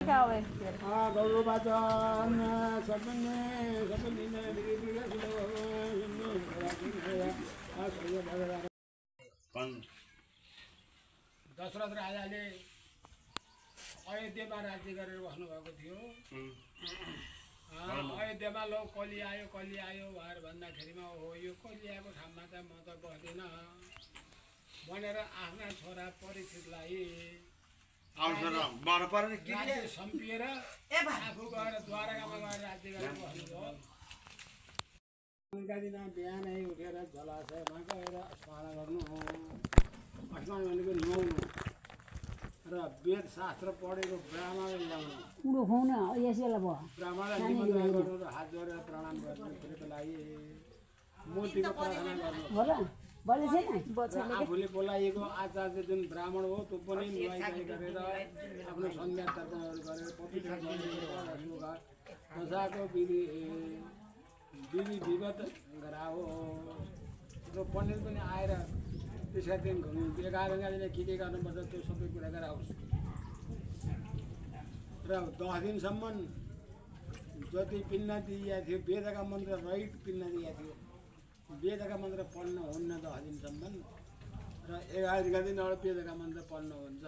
Cawe. Guru Bhajan, Sapane, Dasharath राजाले अयोध्यामा राज्य गरेर बस्नुभएको थियो। अयोध्यामा लो कली आयो भनेर भन्दाखेरिमा हो यो कली आएको ठाउँमा त म त बस्दिन भनेर आफ्ना छोरा परीक्षितलाई राज्य सम्पिएर आफू गएर द्वारकामा गएर राज्य गरेर बस्नुभयो। उनका दिन बिहानै उठेर जलाशयमा गएर स्नान गर्नु, स्नान भनेको नुहाउनु र वेद शास्त्र पढेको ब्राह्मणले ल्याउनु, ब्राह्मणलाई निमन्त्रण गर्नु र हात जोडेर प्रणाम गर्नुको लागि मूर्तिको प्रार्थना गर्नु। आफूले बोलाइएको आचार्य जुन ब्राह्मण हो त्यो पनि नुहाइ गरेर आफ्नो सन्ध्या तर्पणहरू गरेर पवित्र दशाको विधि विवत गराओ। र पण्डित पनि आएर त्यसका दिन 11 दिन के गर्नुपर्छ त्यो सबै कुरा गराओस् र 10 दिनसम्म जति पिण्ड दिइएको थियो वेदका मन्त्र रहित पिण्ड दिएको थियो, वेदका मन्त्र पढ्न हुन्न 10 दिनसम्म र 11 दिन वेदका मन्त्र पढ्न हुन्छ।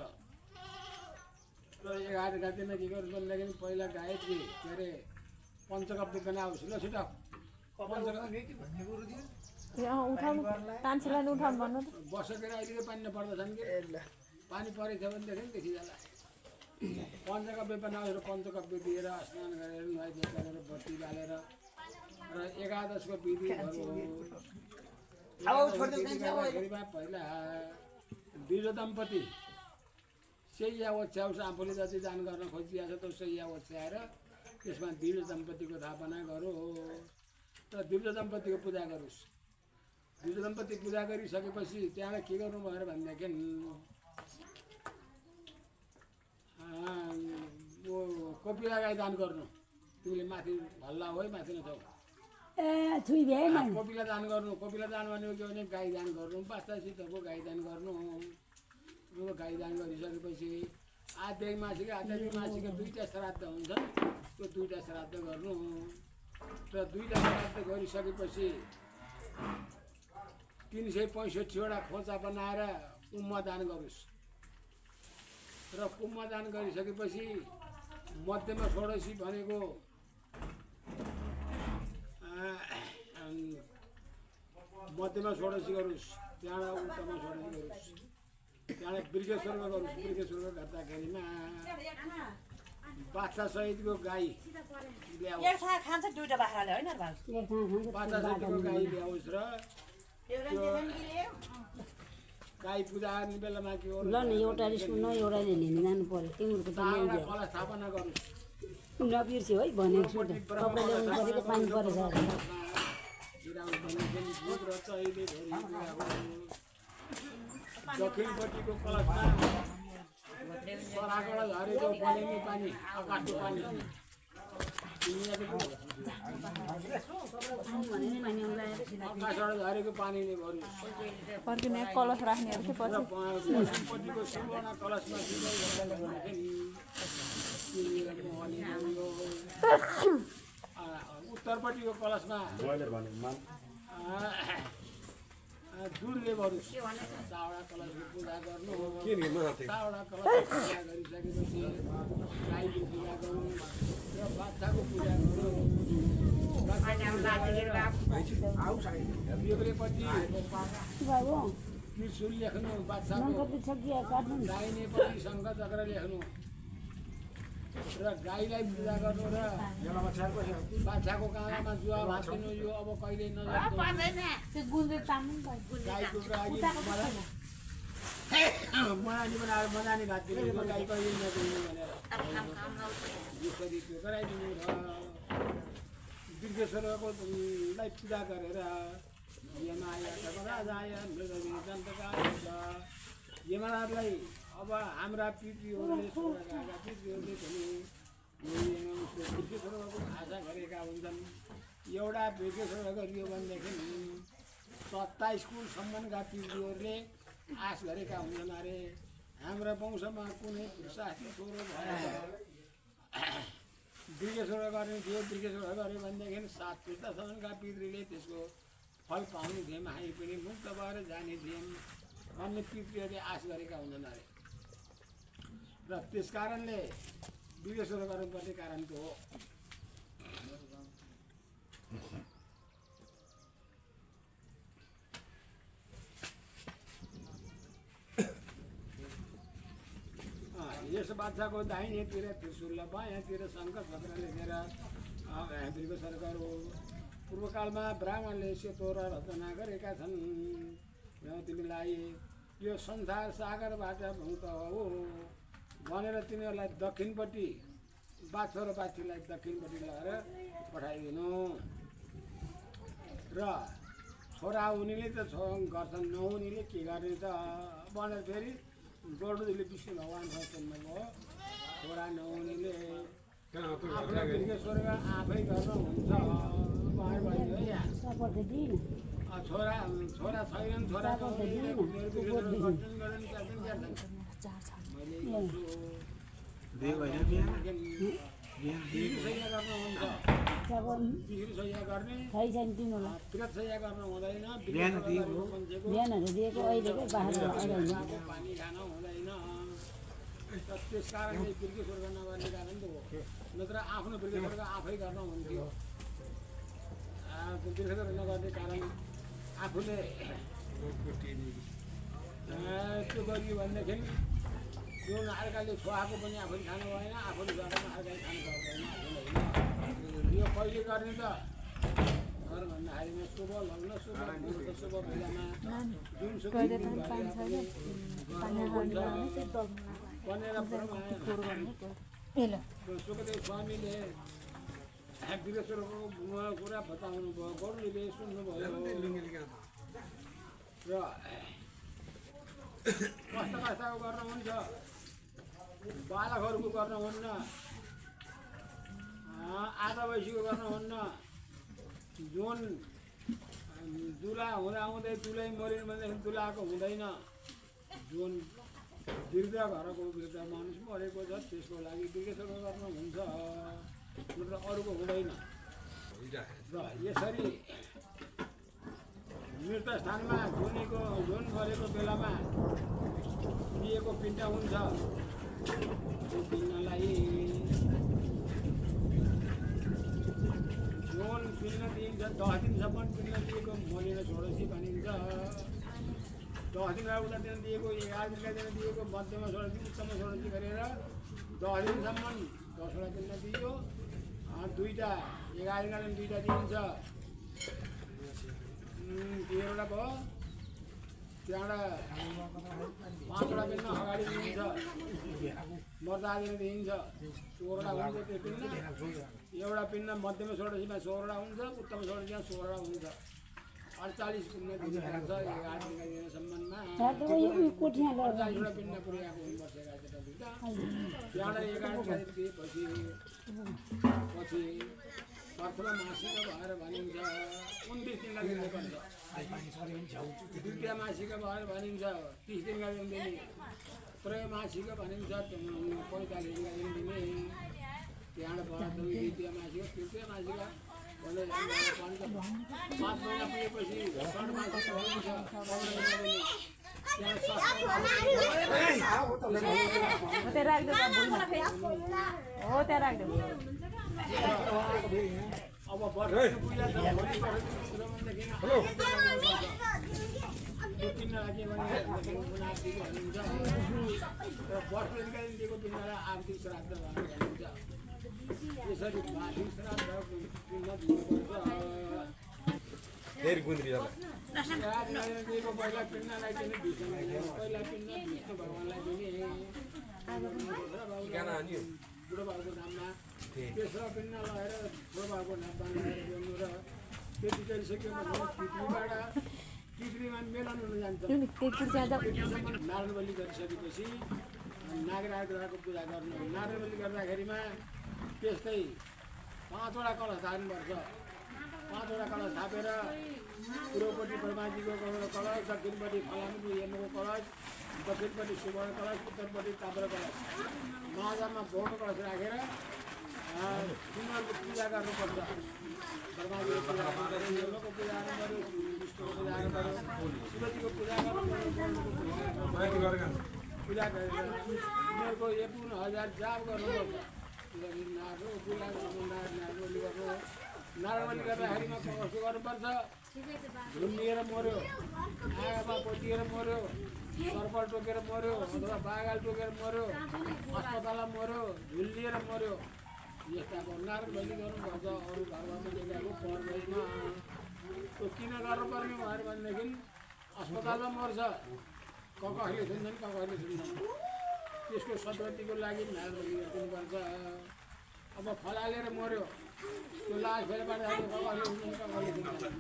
र 11 दिनमा के गर्नु भन्दाखेरि पहिला गायत्री के अरे पञ्चकव्य बनाओस्। ल छिटो बसेर अहिले पानी नपर्दछन् कि पानी परेको छ भनेदेखि देखिजाला। पञ्चकव्य बनाओस् र पञ्चकव्य दिएर स्नान गरेर नुहाइधुवाइ गरेर बत्ती बालेर र एकादशको विधिहरू पहिला दुईजना दम्पति सैया ओछ्याउँछ। आफूले जति दान गर्न खोजिरहेको छ त्यो सैया ओछ्याएर त्यसमा दिव्य दम्पतिको स्थापना गरो र दिव्य दम्पतिको पूजा गरोस्। दिव्य दम्पति पूजा गरिसकेपछि त्यहाँबाट के गर्नु भनेर भनेदेखि कोपिला गाई दान गर्नु। तिमीले माथि भल्ला हो है माथि नछौ कोपिला दान गर्नु। कोपिला दान भनेको के भने गाई दान गर्नु, बाछासितको गाई दान गर्नु। गाई दान गरिसकेपछि आध्यात्मिक मासिक 2टा श्राद्ध हुन्छ, त्यो 2टा श्राद्ध गर्नु र 2टा श्राद्ध गरिसकेपछि 365वटा खोचा बनाएर कुम्भ दान गरोस् र कुम्भ दान गरिसकेपछि मध्यमा षोडशी भनेको मध्यमा षोडशी गरोस्, त्यहाँबाट उत्तरमा षोडशी गरोस्, त्यहाँबाट वृकेश्वरमा गरोस्। वृकेश्वरमा गर्दाखेरिमा बाछा सहितको गाई ल्याओस्, बाछा सहितको गाई ल्याओस् र गाई पूजा गर्ने बेलामा के हो एउटा लिने जानु पर्यो तिम्रो कलश स्थापना गरोस्। नबिर्स्यो है भनेको छु त कपडा ल्याउनु परेको पानी परेछ दक्षिणपट्टिको कलशमा सराबाट झरेको बनेनी पानी आकाशको पानी आकाशबाट झरेको पानीले भर्नु। फर्किने कलश राख्नेहरू के पछि पश्चिमपट्टिको सुवर्ण कलशमा उत्तरपट्टिको कलशमा दुधले भरोस्। चावडा कलशको पूजा गर्नु। चावडा कलशको पूजा गरिसकेपछि गाईको पूजा गर्नु र बाछाको पूजा गर्नु। बेग्रेपट्टि त्रिशूल लेख्नु बाछाको, दाहिनेपट्टि शङ्ख चक्र लेख्नु र गाईलाई पूजा गर्नु र बाछाको काँडामा जुवा भाँच्नु। यो अब कहिले नजानु गाईको मनानी बनाएर मनानी भात दिनु, गाई कहिले नदिनु भनेर यसरी त्यो गराइदिनु र वृद्धेश्वरलाई पूजा गरेर यमराजलाई अब हाम्रा पितृहरूले आशा गरेका हुन्छन्। एउटा वृद्धेश्वर गरियो भनेदेखि 27 कुलसम्मका पितृहरूले आश गरेका हुन्छन्। अरे हाम्रा वंशमा कुनै शास्त्री छोरो भएर वृक्षेश्वर गर्ने थियो। वृक्षेश्वर गऱ्यो भनेदेखि 7 पुस्तासम्मका पितृले त्यसको फल पाउने थियौँ। हामी पनि मुक्त भएर जाने थियौँ भन्ने पितृहरूले आश गरेका हुँदैन अरे। र त्यस कारणले वृक्षेश्वर गर्नुपर्ने कारण त्यो हो। यस बाछाको दाहिनेतिर त्रिशूल बायाँतिर शङ्ख चक्र लेखेर हाँत्रीको सरकार हो। पूर्वकालमा ब्राह्मणले सेतो र रचना गरेका छन्। तिमीलाई यो संसार सागरबाट मुक्त हो भनेर तिनीहरूलाई दक्षिणपट्टि बाछो र बाछीलाई दक्षिणपट्टि लगेर पठाइदिनु। र छोरा हुनेले त गर्छन्, नहुनेले के गर्ने त भनेर फेरि गरुडले विष्णु भगवान्सँग सोध्नुभयो। छोरा नहुनेले आफ्नो वृक्षेश्वर आफै गर्नुहुन्छ भनेर भन्यो यहाँ। छोरा छोरा छैनन्, छोरा नहुनेले त्यस कारणले वृक्षेश्वर नगर्ने कारण त हो। नत्र आफ्नो वृक्षेश्वर आफै गर्न हुन्थ्यो। वृक्षेश्वर नगर्ने कारण आफूले त्यो गरियो भनेदेखि जुन अर्काले छोआएको पनि आफूले खानु भएन, आफूले गरेर अर्काले खानु सक्दैन। यो कहिले गर्ने त घर भन्दाखेरिमा शुभ लग्न शुभ मुहुर्त शुभ बेलामा जुन सुकै सुखदेव स्वामीले वृक्षेश्वरको कुरा बताउनु भयो। गरुडले सुन्नुभयो र कस्ता कस्ताको गर्न हुन्छ, बालकहरूको गर्न हुन्न, आधा वयसीको गर्न हुन्न। जुन दुला हुँदाहुँदै दुलै मरिनु भनेदेखि दुलाको हुँदैन। जुन वृद्ध घरको वृद्ध मानिस मरेको छ त्यसको लागि वृक्षेश्वर गर्न हुन्छ, नत्र अरूको हुँदैन। र यसरी मृत स्थानमा जुन मरेको बेलामा दिएको पिण्ड हुन्छ, त्यो पिण्डलाई जुन पिण्ड दिइन्छ 10 दिनसम्म पिण्ड दिएको मलिन छोडेपछि भनिन्छ। 10 दिन उता दिन दिएको, 11 दिनका दिन दिएको, मध्यमा छोडेपछि उत्तममा छोडेपछि गरेर 10 दिनसम्म 10वटा पिण्ड दियो। 2टा 11 दिनका दिन 2टा दिइन्छ, 13वटा भयो। त्यहाँबाट 5वटा पिण्ड अगाडि दिइन्छ, मर्दा दिन दिइन्छ। 16वटा हुन्छ त्यो पिण्ड। एउटा पिण्ड मध्यमा छोडेपछि 16वटा हुन्छ, उत्तम छोडेपछि 16वटा हुन्छ। 48 पिण्ड दिनुपर्छ 11 दिनका दिनसम्ममा। 48वटा पिण्ड पुर्याएको हुनुपर्छ 11 दिनका। त्यहाँबाट 11 दिनका दिन दिएपछि पछि प्रथम मासिक भएर भनिन्छ 29 दिनका दिन दिनुपर्छ। द्वितीय मासिक भएर भनिन्छ 30 दिनका दिन दिने। त्रयमासिक भनिन्छ 45 दिनका दिन दिने। त्यहाँबाट द्वितीय मासिक, तृतीय मासिक भन्दै 5 महिना पुगेपछि षड्मासिक भनिन्छ 15 दिनका दिन। अब वर्षको पूजा छ भोलि भनेदेखि किन्न लाग्यो भने गुनाती भनिन्छ। र वर्षका दिन दिएको पिण्डलाई आर्थिक श्राद्ध भनेर भनिन्छ। यसरी आर्थिक श्राद्ध पिण्ड दिनुपर्छ। दिएको पहिला पिण्डलाई दिने पहिला पिण्ड विष्णु भगवान्लाई दिने बुढो बाबुको नाममा। तेस्रो पिण्ड लगाएर बुढो बाबुको नाममा लगाएर दिनु। र त्यति गरिसक्यो भने पृथ्वीमा मेलन हुन जान्छ। नारायण बलि गरिसकेपछि नागराज ग्रहको पूजा गर्नु। नारायण बलि गर्दाखेरिमा त्यस्तै 5वटा कलश थाप्नुपर्छ। 5वटा कलश थापेर पूर्वपट्टि ब्रह्माजीको कलश, दक्षिणपट्टि फलानुको हेर्नुको कलश, दक्षिणपट्टि सुवर्ण कलश, उत्तरपट्टि ताम्र कलश, माझमा गौर कलश राखेर तिनीहरूको पूजा गर्नुपर्छ। ब्रह्माजीको पूजा गर्नु पऱ्यो, यमको पूजा गर्नु पऱ्यो, विष्णुको पूजा गर्नु पऱ्यो, शिवजीको पूजा गर्नु पऱ्यो। पूजा गरेर उनीहरूको 51,000 जाप गर्नुपर्छ। नारायण गर्दाखेरिमा कस्तो गर्नुपर्छ? झुन्डिएर मऱ्यो, आगामा पोटिएर मऱ्यो, सर्पल टोकेर मऱ्यो अथवा बागाल टोकेर मऱ्यो, अस्पतालमा मऱ्यो, झुल्लिएर मऱ्यो। यस्ताको नारायण बलि गर्नुपर्छ। अरू धर्ममा लेखेको पर्दैन। त्यो किन गर्नुपर्ने भयो भनेदेखि अस्पतालमा मर्छ, कसले सुन्छन्, कसले सुन्छन्। त्यसको सद्गतिको लागि नारायण बलि गरिदिनुपर्छ। अब फलालेर मऱ्यो, त्यो लास फेला पार्दाखेरि कसले सुन्छन्, कसले सुन्छन्।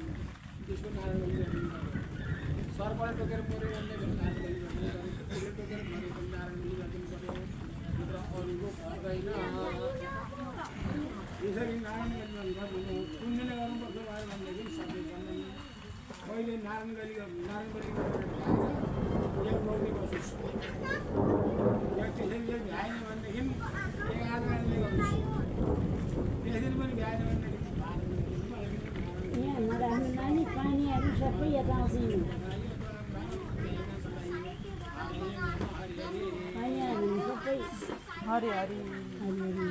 त्यसको नारायण बलि गरिदिनुपर्छ। सर्पले टोकेर मऱ्यो भनेदेखि नारायण बलि गरिदिनुपर्छ। त्यसले टोकेर मऱ्यो भने नारायण बलि गरिदिनुपर्छ। र अरूको पर्दैन। यसरी नारायण बलि गर्नु पुण्यले गर्नुपर्छ भयो भनेदेखि सक्दैछन्। मैले नारायण बलि गरेर एक मौके बस्छु। त्यसरी भ्याएन भनेदेखि 11 गाडीले गर्नुहोस्। त्यसरी पनि भ्याएन भनेदेखि यहाँ नराम्रो नानी पानीहरू सबै यता आउँछ। पानीहरू सबै हरि हरि हरिहरि